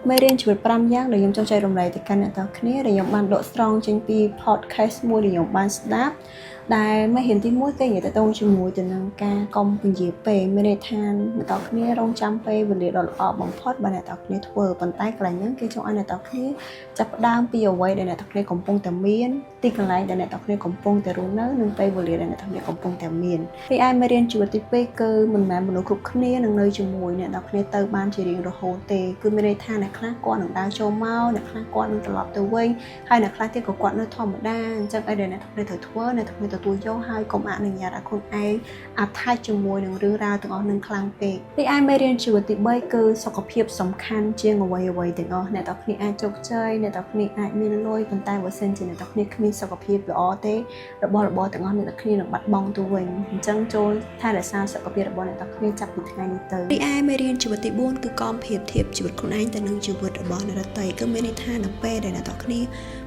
មេរៀនជីវិត5យ៉ាងដែលខ្ញុំចង់ចែករំលែកទៅកាន់អ្នកទាំងគ្នាដែលខ្ញុំបានដកស្រង់ចេញពី podcast មួយដែលខ្ញុំបានស្ដាប់ដែលមេរៀនទី1គេនិយាយទៅជាមួយទៅនឹងការកុំពន្យាពេលមានន័យថាអ្នកទាំងគ្នារងចាំពេលវេលាដ៏ល្អបំផុតបើអ្នកទាំងគ្នាធ្វើប៉ុន្តែកន្លែងហ្នឹងគេចង់ឲ្យអ្នកទាំងគ្នាចាប់ផ្ដើមពីអ្វីដែលអ្នកទាំងគ្នាកំពុងតែមានទីកន្លែងដែលអ្នកទាំងគ្នាកំពុងតែរស់នៅនិងពេលវេលាដែលអ្នកទាំងគ្នាកំពុងតែមានរីឯមេរៀនជីវិតទី2គឺមិនមែនមនុស្សគ្រប់គ្នានឹងនៅជាមួយអ្នកទាំងគ្នាទៅបានជារៀងរហូតទេគឺមានន័យថាអ្នកខ្លះគាត់នឹងដើរចូលមកអ្នកខ្លះគាត់នឹងត្រឡប់ទៅវិញហើយអ្នកខ្លះទៀតក៏គាត់នៅធម្មតាអញ្ចឹងអីដែលអ្នកទាំងគ្នាត្រូវធ្វើអ្នកទាំងគ្នាទទួលយកហើយកុំអនុញ្ញាតឲ្យខ្លួនឯង attach ជាមួយនឹងរឿងរ៉ាវទាំងអស់នឹងខ្លាំងពេករីឯមេរៀនជីវិតទី3គឺសុខភាពសំខាន់ជាងអ្វីអ្វីទាំងអស់អ្នកទាំងគ្នាអាចជោគជ័យអ្នកទាំងគ្នាអាចមានលុយប៉ុន្តែបើសិនជាអ្នកទាំងគ្នាគ្មានសុខភាពល្អទេរបស់របរទាំងអស់អ្នកទាំងគ្នានឹងបាត់បង់ទៅវិញអញ្ចឹងចូលថែរក្សាសុខភាពរបស់អ្នកទាំងគ្នាចាប់ពីថ្ងៃនេះទៅរីឯមេរៀនជីវិតទី4គឺកុំប្រៀបធៀបជីវិតខ្លួនឯងទៅនឹងជីវិតរបស់អ្នកដទៃគឺមានន័យថានៅពេលដែលអ្នកទាំងគ្នា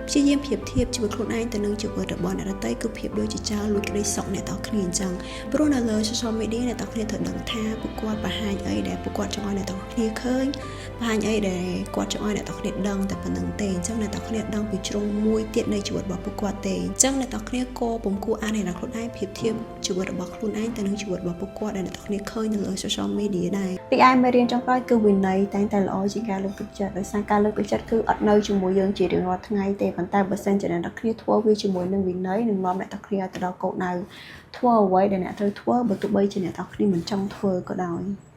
ព្យាយាមប្រៀបធៀបជីវិតខ្លួនឯងទៅនឹងជីវិតរបស់អ្នកដទៃគឺភាពដូចជាចោលលួចក្តីសុខអ្នកទាំងគ្នាអញ្ចឹងព្រោះនៅលើ social media អ្នកទាំងគ្នាត្រូវដឹងថាពួកគាត់បង្ហាញអីដែលពួកគាត់ចង់ឲ្យអ្នកទាំងគ្នាឃើញបង្ហាញអីដែលគាត់ចង់ឲ្យអ្នកទាំងគ្នាដឹងតែប៉ុណ្្នឹងទេអញ្ចឹងអ្នកទាំងគ្នាដឹងពីជ្រុងមួយទៀតនៃជីវិតរបស់ពួកគាត់ទេអញ្ចឹងអ្នកទាំងគ្នាក៏ពុំគួរអានអ្នកខ្លួនឯងប្រៀបធៀបជីវិតរបស់ខ្លួនឯងទៅនឹងជីវិតរបស់ពួកគាត់ដែលអ្នកទាំងគ្នាឃើញនៅលើ social media ដែរពីឯមេរៀនចុងក្រោយគឺវិន័យតែងតែល្អជាងការលើកទឹកចិត្តដោយសារការលើកទឹកចិត្តគឺអត់នៅជាមួយយើងជារៀងរាល់ថ្ងៃទេប៉ុន្តែបើសិនជាអ្នកទាំងគ្នាធ្វើវាជាមួយនឹងវិន័យនឹងនាំអ្នកទាំងគ្នាឲ្យទៅដល់គោលដៅធ្វើអ្វីដែលអ្នកត្រូវធ្វើបើទោះបីជាអ្នកទាំងគ្នាមិនចង់ធ្វើក៏ដោយ។